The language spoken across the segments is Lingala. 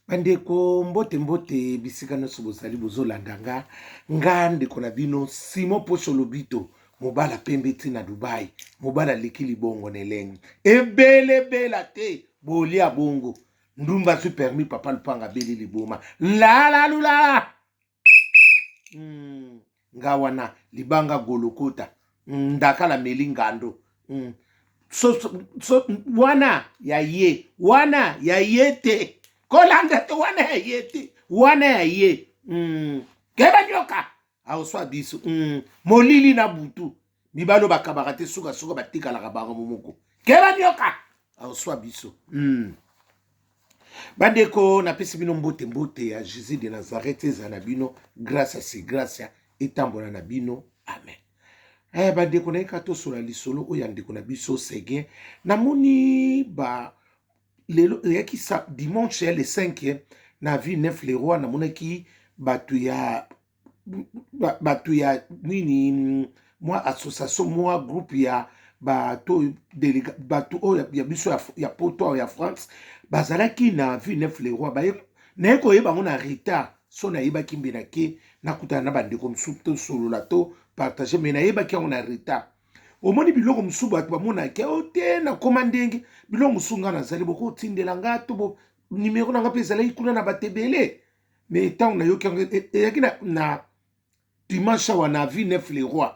Bandeko mbote mbote bisika nyonso bozali bozolanda nga nga ndeko na bino Simon Posho Lobito mobala pembe ti na Dubai mobala aleki libongo na elengi ebelebela te bolia bongo ndumba azwi permis papa lupanga abeli liboma lalalula nga wana libanga golokota ndakala meli ngando So, wana ya ye wana ya ye te kolanda te wana ya ye te wana ya ye keba nyoka aoswa biso molili na butu mibali oyo bakabaka te sukasuka batikalaka bango moko keba nyoka aoswa biso. Bandeko, napesi bino mbote mbote ya Jésus de Nazareth ezala na bino, grâce si grâce etambola na bino, amen. Bandeko, nayeka tosola lisolo oyo ya ndeko na biso Seguin. Namoni ba lelo eyaki dimanche ya le 5 na ville Neuf le Roi. Namonaki bato ya nini, mwa association, mwa groupe ya bato bato oyo ya biso ya poto awa ya France bazalaki na ville Neuf le Roi. Baye naye koyeba yango na retard. So nayebaki mbe nake nakutana na bandeko mosusu, tosolola, to partage, mais nayebaki yango na retard. Omoni biloko mosusu bato bamonaki o te, nakoma ndenge biloko mosusu ngai nazali bokotindela nga to bo numéro na nga mpe ezalaki kuna na bato ebele. Mais ntango nayoki yango eyaki na dimanche awa na ville Neuf le Roi,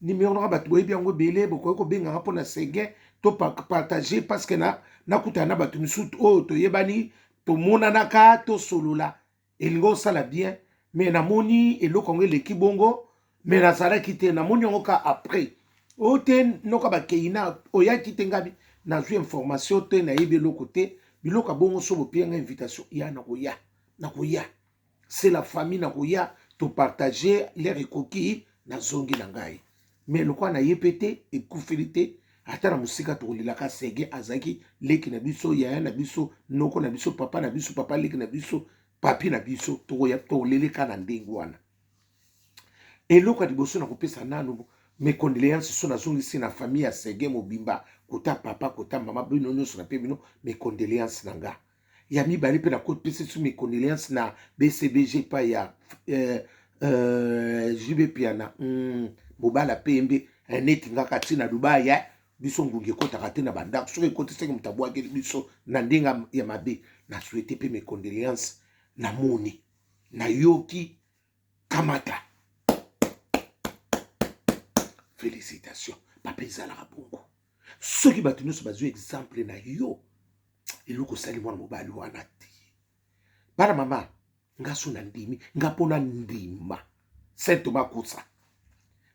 numéro nanga bato boyebi yango ebele, bokoki kobenganga mpona Seguin to partage, parce que na nakutana na bato misusu oyo toyebani, tomonanaka, tosolola, elingi osala bien. Mais namoni eloko yango eleki bongo, mais nazalaki te. Namoni yango ka après oyo te noka bakei na oyaki te. Ngabi nazwi information te, nayebi eloko te. Biloko ya bongo so bopianga invitation ya nakoya, nakoya, c'est la famille, nakoya topartage l'heure ekoki, nazongi na ngai. Mais lokola naye mpe te, ekufeli te ata na mosika. Tokolelaka Seguin, azalaki leki na biso, yaya na biso, noko na biso, papa na biso, papa leki na biso, papi na biso. Tokoleleka na ndenge wana. Eloko ya liboso na kopesa nanu mes condoléances, so nazongisi na famille ya Seguin mobimba, kota papa, kota mama, bino nyonso na mpe bino mes condoléances na nga. Ya mibale mpe nakopesa so mes condoléances na BCBG epai ya JB Piana, mobala pembe neti ngaka ntina Dubai. Biso ngungi ekɔtaka te na bandako. Soki ekɔti seke moto abwakeli biso na ndenge ya mabe. Na souhaite mpe mes condoléances. Namoni, nayoki, kamata félicitation papa. Ezalaka bongo soki bato nyonso bazwi exemple na yo. Eloko osali mwana mobali wana te. Bana mama, nga so na ndimi nga mpona ndima Saint Thomas kosa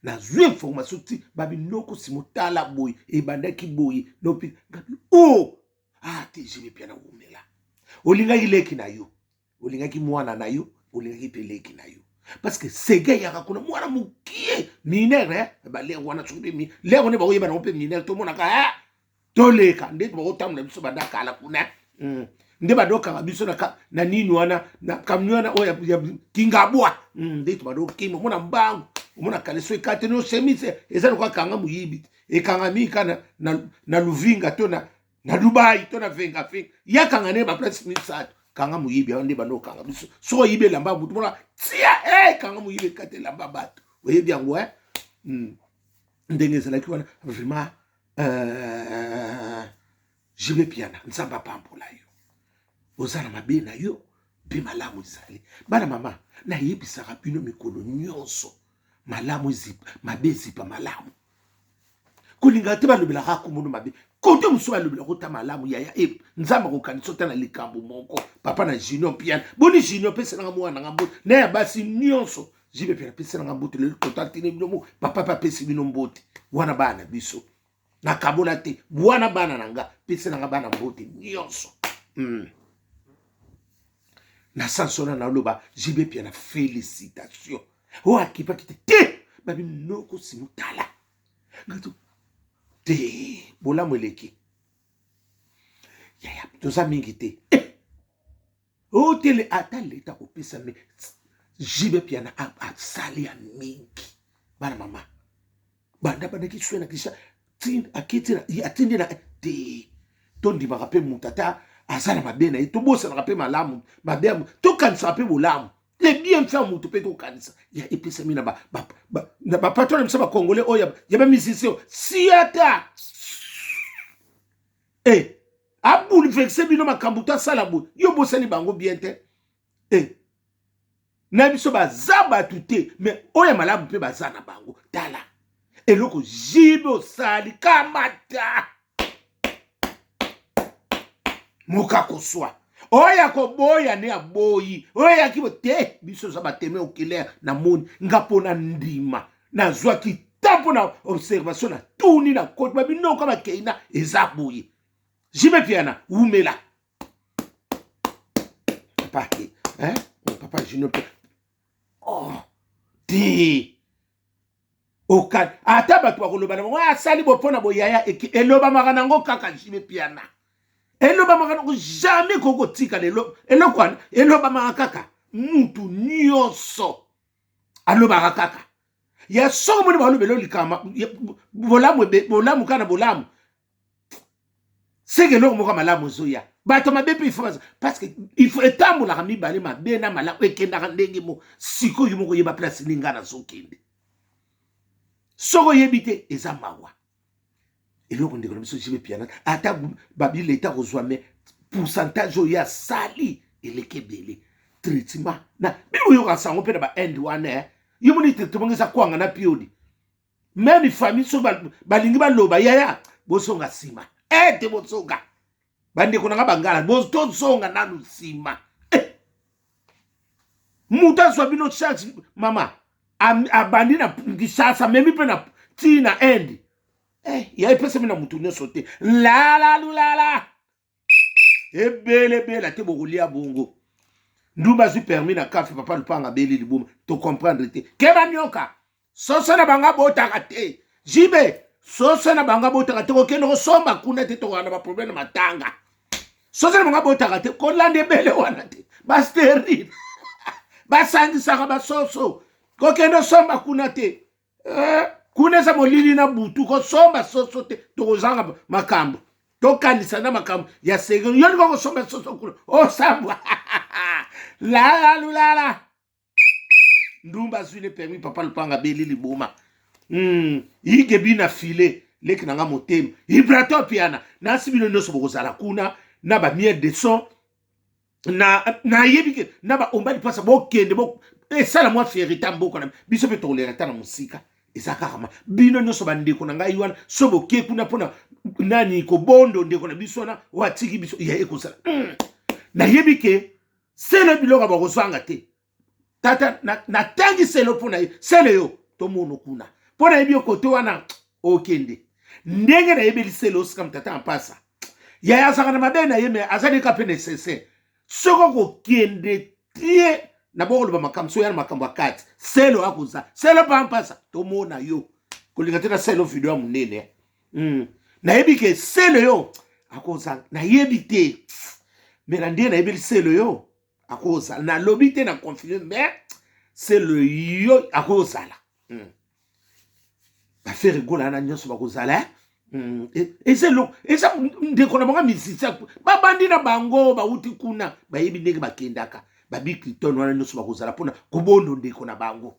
nazwi information ti babinoko simotala boye ebandaki boye nopi ngabi o oh! Ah te, JB Piana wumela. Olingaki leki na yo, olingaki mwana na yo, olingaki mpe leki na yo, parce que Seguin eyaka kuna mwana mokie mineur eh? Balere wana soki mpe lere wana bakoyeba nango mpe mineur, tomonaka eh? Toleka nde bakotambola biso banda kala kuna. Nde badokanga biso na nini wana, na camion wana oyo ya Kingabwa. Nde tobadokima, omona mbangu, omona kaleso ekateni o chemise eza lokola kanga moyibi ekangami ka na Luvinga to na Dubai to na Vengavenga, yakanga nde baplace misato. Kanga moyibi awa nde bando okanga biso. Soki oyibi elamba butu mona tia e kanga moyibi ekata elamba bato, oyebi yango eh? Ndenge ezalaki wana vraiment, JB Piana, Nzambe apambola yo. Oza na mabe na yo mpe malamu ezali. Bana mama, nayebisaka bino mikolo nyonso, malamu ezipa mabe, ezipa malamu. Kolingaka te balobelaka kombono mabe, kote mosusu balobelaka ota malamu. Yaya e Nzambe akokanisa ota na likambo moko. Papa na Junior Piana, boni Junior, peselanga mwana nanga mbote na ya basi nyonso. JB Piana, peselanga mbote lelo totatini bino mo papa mpe apesi bino mbote wana. Bana na biso nakabola te wana, bana na nga, peselanga bana mbote nyonso. Na sanso wana naloba JB Piana félicitation. Oyo akipaki te te babinoko simotala ngato te, bolamu eleki yaya, toza mingi te eh! Oyo tele ata leta kopesa me JB Piana asali ya mingi. Bana mama, banda bandaki swe na kisha akiti atindi na te, tondimaka mpe moto ata. Aza na mabe na ye, tobosanaka mpe malamu mabe ya tokanisaka mpe bolamu le bien fait ya motu mpe tokanisa ya epesami na bapatron na biso bacongolais oyo ya bamusicien siata e eh, abouleverse bino makambo to asala boye, yo bosani bango bien te. E eh, na biso baza bato te, me oyo ya malamu mpe baza na bango. Tala eloko jibe osali, kamata moka koswa oyo akoboya nde aboyi, oyo ayaki te. Biso oza bateme oculaire, namoni nga mpo na ndima, nazwaki ta mpo na observation, na tuni na koti babinoko bakei na eza boye. Jibe Piana wumela papa te, hein? Papa Junior oh te oka ata bato bakoloba na bango asali bo mpo na boyaya, elobamaka nango kaka Jibe Piana, elobamaka nango jamais kokotika lelo eloko wana elobamaka kaka, mutu nyonso alobaka kaka ya soko moni balobela likama bolamu bolamu kaka na bolamu, seke eloko moko malamu ezoya. Bato mabe mpe ifo baza, parce que ifo etambolaka mibale, mabe na malamu ekendaka ndenge moko. Sikoyo moko oyeba place nini ngai nazokende, soki oyebi te eza mawa. Eloko ndeko na biso Jibe Piana, ata babi leta kozwa, me pourcentage oyo asali eleki ebele. Traitement na bino boyoka sango mpe na bainde wana, eh. Yo moni traitement eza kwanga na piodi, meme famille soki balingi baloba yaya bozonga nsima ete bozonga, bandeko na nga bangala, tozonga nanu nsima eh. Moto azwa bino charge mama abandi na Kinshasa, amemi mpe na ti na Inde eh, ya epesami na motu nyonso te. Lalalulala ebelebela te, bokolia bongo. Ndumba azwi permis na kafe, papa lupanga abeli liboma, tocomprendre te. Keba nioka soso na bango abotaka te, jibe soso na bango abotaka te, kokende kosomba kuna te, tokoka na baproblème na matanga. Soso na bango abotaka te, kolanda ebele wana te, basterile basangisaka basoso, kokende osomba kuna te eh, kuna eza molili na butu, kosomba soso te, tokozanga makambo, tokanisa na makambo ya sege. Yo linga kosomba soso kuna osambwa lalalulala. Ndumba azwi le permis, papa lupanga abeli liboma. Ige bina file leki na nga motema Ibrato Piana, nasi bino nyonso bokozala kuna na bamiel de son na nayebi ke na baomba lipasa bokende bo esala mwa fierité mboka na biso mpe tokoleka ata na mosika. Eza kaka ma bino nyonso bandeko na ngai wana, so boke kuna mpona nani kobondo ndeko na biso wana oyo atiki biso ya ekozala. Nayebi ke sele biloko bakozanga te. Tata natangi sele mpo na ye, sele yo tomono kuna mpo nayebi yo kote wana okende ndenge nayebeli sele osikam tata ya mpasa yaya azalaka na mabe na ye, me azali ka mpe nécessaire soki okokende tie na bokoloba makambo so ya na makambo ya kati selo akoza selo mpa mpasa tomona yo kolinga te na selo video ya monene. Nayebi ke selo yo akozala, nayebi te me na ndenge nayebeli selo yo akozala, nalobi te na confirme, me selo yo akozala. Bafere gola wana nyonso bakozala, eh? Eza eloko eza ndeko na bango musicien, babandi na bango bauti kuna, bayebi ndenge bakendaka babikliton wana nyonso bakozala mpona kobondo ndeko na bango.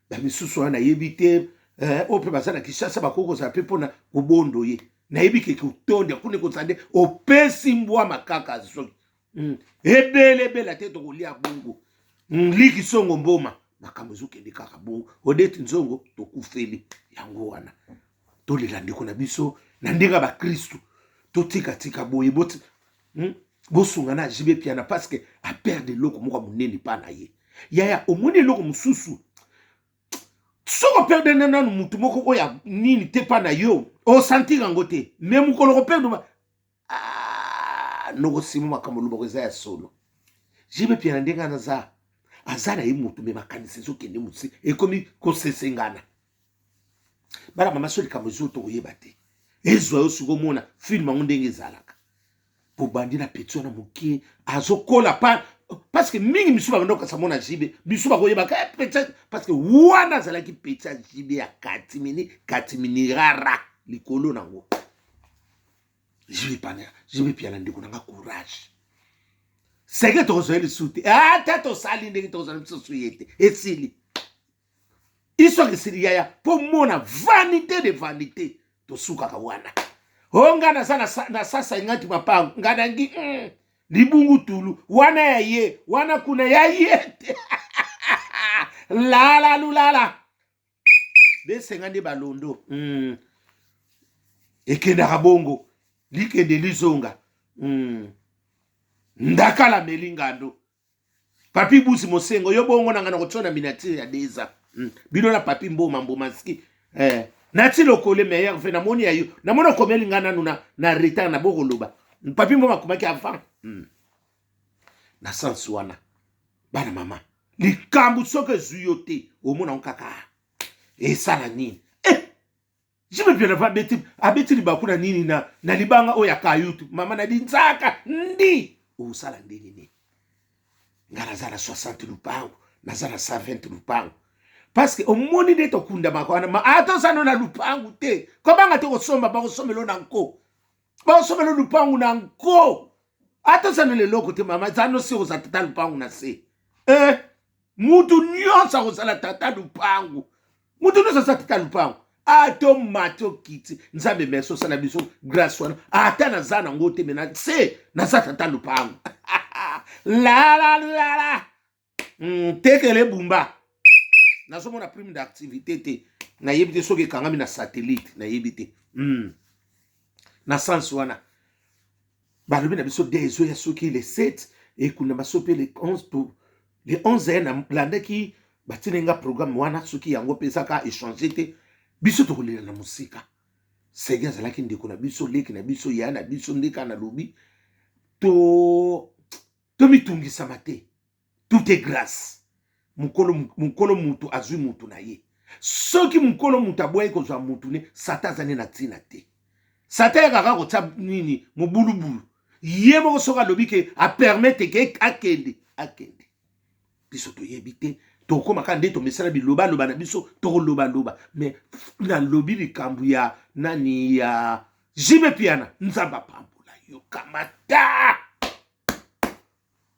Bamisusu wana nayebi te, eh, oyo mpe baza na Kinshasa bakoki kozala mpe mpona kobondo ye. Nayebi ke kotonda kuna ekozala nde opesi mbwa makaka soki. Ebele ebele te, tokolia bongo. Liki songo mboma makambo ezokende kaka bongo. Odeti nzongo tokufeli yango wana, tolela ndeko na biso na ndenge ya bakristu, totikatika boye boti, Bosunga na Jibe Piana parce que aperde eloko moko ya monene mpa na ye. Yaya omoni eloko mosusu, soki operde na nanu mutu moko oyo ya nini te mpa na yo, osentir yango te, me mokolo koperde ah, nokosima makambo olobaka eza ya solo. Jibe Piana ndenge wana aza aza na ye motu, me makanisi ezokende mosi, ekomi kosesengana. Bana mama, so likambo ezo tokoyeba te, ezwa yo sikoyo omona filme yango ndenge ezalaka. Bobandi na peti wana moke azokola pa parce que mingi misu babanda kokasa mona jibe, bisu bakoyebaka eh, peti, parce que wana azalaki peti ya jibe ya katimini katimini rara likolo nango. Jibe pana, jibe piana ndeko nanga, courage. Seke tokozwa ye lisusu te, ata tosali ndenge tokozwa biso su ye te, esili histoire, esili yaya. Mpo mona vanité de vanité, tosukaka wana. O nga naza na 150 mapango, nga nangi libungu tulu wana ya ye wana kuna ya ye te. Lala lulala besenga nde balondo. Ekendaka bongo, likende lizonga. Ndakala meli ngando Papi Busi Mosengo, yo bongo nanga na kotia na miniature ya deza. Bino na Papi Mboma Mbomaski eh. Nati lokole meilleur ve namoni ya yo, namoni okomeli nga nanu na retard na bokoloba Papi Mboma akomaki avant. Na sens wana, bana mama, likambo soki ezwi yo te, omona ngo kaka esala nini eh! JB Mpiana abeti, abeti libaku na nini na libanga oyo ya kayutu mama na linzaka ndi osala ndenge nini? Nga naza na 60 lupango, naza na 120 lupango, parce que omoni nde tokundamaka wana. Ma ata oza no na lupangu te, kobanga te kosomba, bakosombelo na nko, bakosombelo lupangu na nko. Ata oza no leloko te, mama, eza no se oza tata lupangu na se eh, mutu nyonso akozala tata lupangu, mutu nyonso aza tata lupangu. Ata omati okiti, Nzambe merci, osala biso grâce wana. Ata naza nango te, me na se naza tata lupangu. Lala lala tekele bumba, nazomona prime d'activité te, nayebi te soki ekangami na satellite, nayebi te. Na sens wana, balobi na biso de ezoya soki le 7 ekundama, so mpe le 11 to le 11 ye nalandaki batindi nga programme wana. Soki yango mpe ezaka échange te, biso tokolela na mosika. Sege azalaki ndeko na biso, leki na biso, ya na biso. Nde kaka nalobi to tomitungisama te, tout est grâce. Mokolo mokolo mutu azwi mutu na ye. Soki mokolo mutu aboyaki kozwa mutu ne, Satan aza nde na ntina te. Satan yakaka kotia nini mobulubulu ye moko. Soki alobi ke apermettre ke akende, akende. Biso toyebi te, tokóma kaka nde tomesana bilobaloba na biso, tokolobaloba. Mais nalobi likambo ya nani, ya JB Mpiana, Nzambe apambola yo, kamata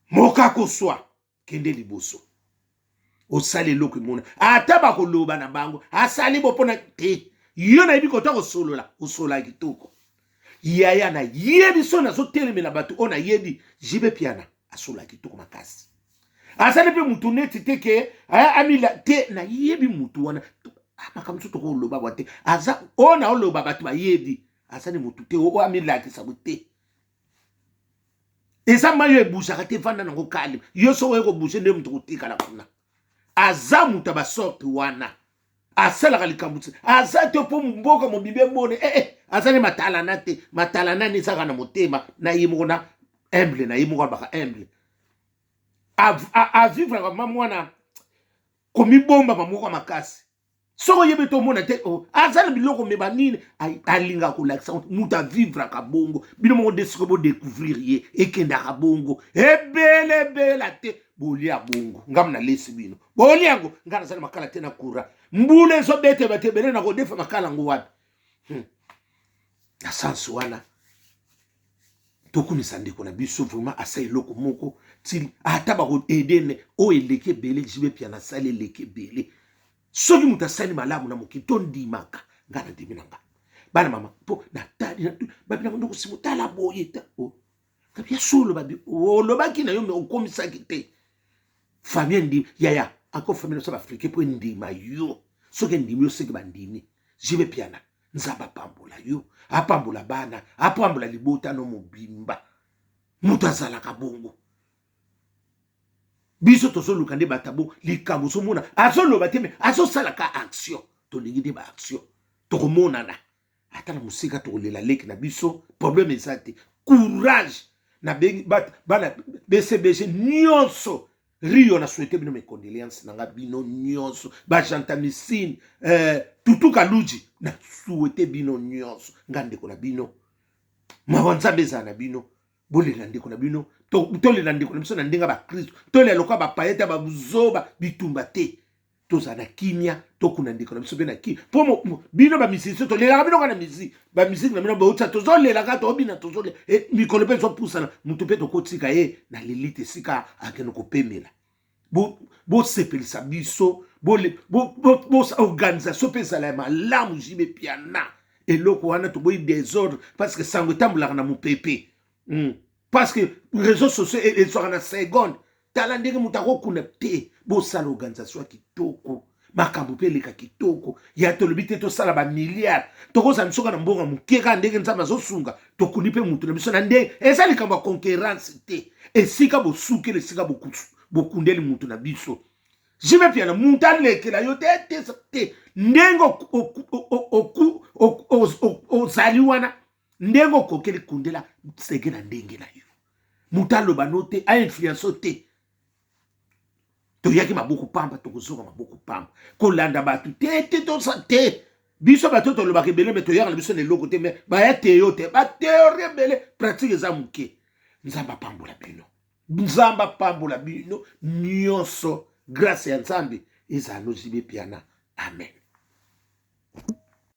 moka koswa, kende liboso, osali eloko emona. Ata bakoloba na bango asali bo mpona te, yo nayebi kota kosolola, osolola kitoko yaya. Nayebi so nazotelemela bato oyo nayebi JB Mpiana asolola kitoko makasi, azali mpe mutu neti te ke amila te. Nayebi mutu wana, makambo mosusu tokoloba bwa te, aza oyo naoloba bato bayebi, azali mutu te oyo amilakisa bo te. Eza mai oyo ebougeaka te, vanda nango calme. Yo soki oye kobouger, nde moto kotikala kuna. Aza moto ya basorte wana, asalaka likambo te, aza te mpo mboka mobimba emone eh, eh, aza ne matalana te. Matalana nde ezaka na motema na ye moko, na humble na ye moko, alobaka humble, avivraka ma mwana komibombama moko makasi. Soki oyebi te, omona te, oh, aza na biloko me banini alingaka kolakisa moto avivraka bongo. Bino moko nde sikoyo bodécouvrir ye, ekendaka bongo ebelebela te. Bolia bongo, ngamu nalesi bino, bolia yango. Ngai naza na makala te, na courant, mbula ezobeta bato ebele, na kodefa makala yango wapi? Na sens wana, tokumisa ndeko na biso vraiment, asa eloko moko ti ata bakoaider me oyo eleki ebele. JB Mpiana asali eleki ebele. Soki moto asali malamu na mokili, tondimaka. Ngai nandimi na nga bana mama, mpo natali babinango ndoko simo tala boye ta oh. Ya solo babi olobaki na yo me okomisaki te. Famille endimi yaya, ako famille na biso baafricain mpo endima yo. Soki endimi yo, soki bandimi JB Mpiana, Nzambe apambola yo, apambola bana, apambola libota no mobimba. Moto azalaka bongo, biso tozoluka nde bato bo likambo. Ozomona azoloba te me azosalaka action. Tolingi nde baaction, tokomonana ata na mosika, tokolela leki na biso, problème eza te. Courage na bana BCBG nyonso Rio, na souhaite bino mes condoléances na nga, bino nyonso bagentamicine eh, tutu kaluji, na souhaite bino nyonso. Nga ndeko na bino, mawa Nzambe ezala na bino. Bolela ndeko na bino, tolela ndeko na biso na ndenge ya bakristo, tolela lokola bapaya te, babuzoba bitumba te. Tozala na kimia, tokunda ndeko na biso mpe na kimia, mpo bino bamisisi tolelaka bino kaka na miziki, bamiziki na bino bauta, tozolelaka, tobina, tozolela e, mikolo mpe ezopusana, motu mpe tokotika ye na lilite esika akende kopemela. Bosepelisa biso, organisation mpe ezala ya malamu. JB Mpiana, eloko wana toboyi désordre, parce que sango etambolaka na mopepe. Parce que réseaux sociaux ezwaka na seconde. Tala ndenge moto akokunda te. Bosala organisation ya kitoko, makambo mpe eleka kitoko. Ya tolobi te tosala bamilliard, tokozala biso kaka na mbongo moke, kaka ndenge Nzambe azosunga, tokundi mpe motu na biso na ndenge. Eza likambo ya concurrence te. Esika bosukeli, esika bokundeli motu na biso JB Mpiana, moto alekela yo te te te. Ndenge ozali wana, ndenge okokeli, kundela sege na ndenge na yo. Moto aloba no te, ainfluence te. Toyaki maboko pamba, tokozonga maboko pamba. Kolanda bato te te, tosa te. Biso bato tolobaka ebele, me toyaka na biso na eloko te. Me baya teyo te, bathéorie ebele, pratique eza moke. Nzambe apambola bino, Nzambe apambola bino nyonso. Grâce ya Nzambe ezala no JB Mpiana. Amen.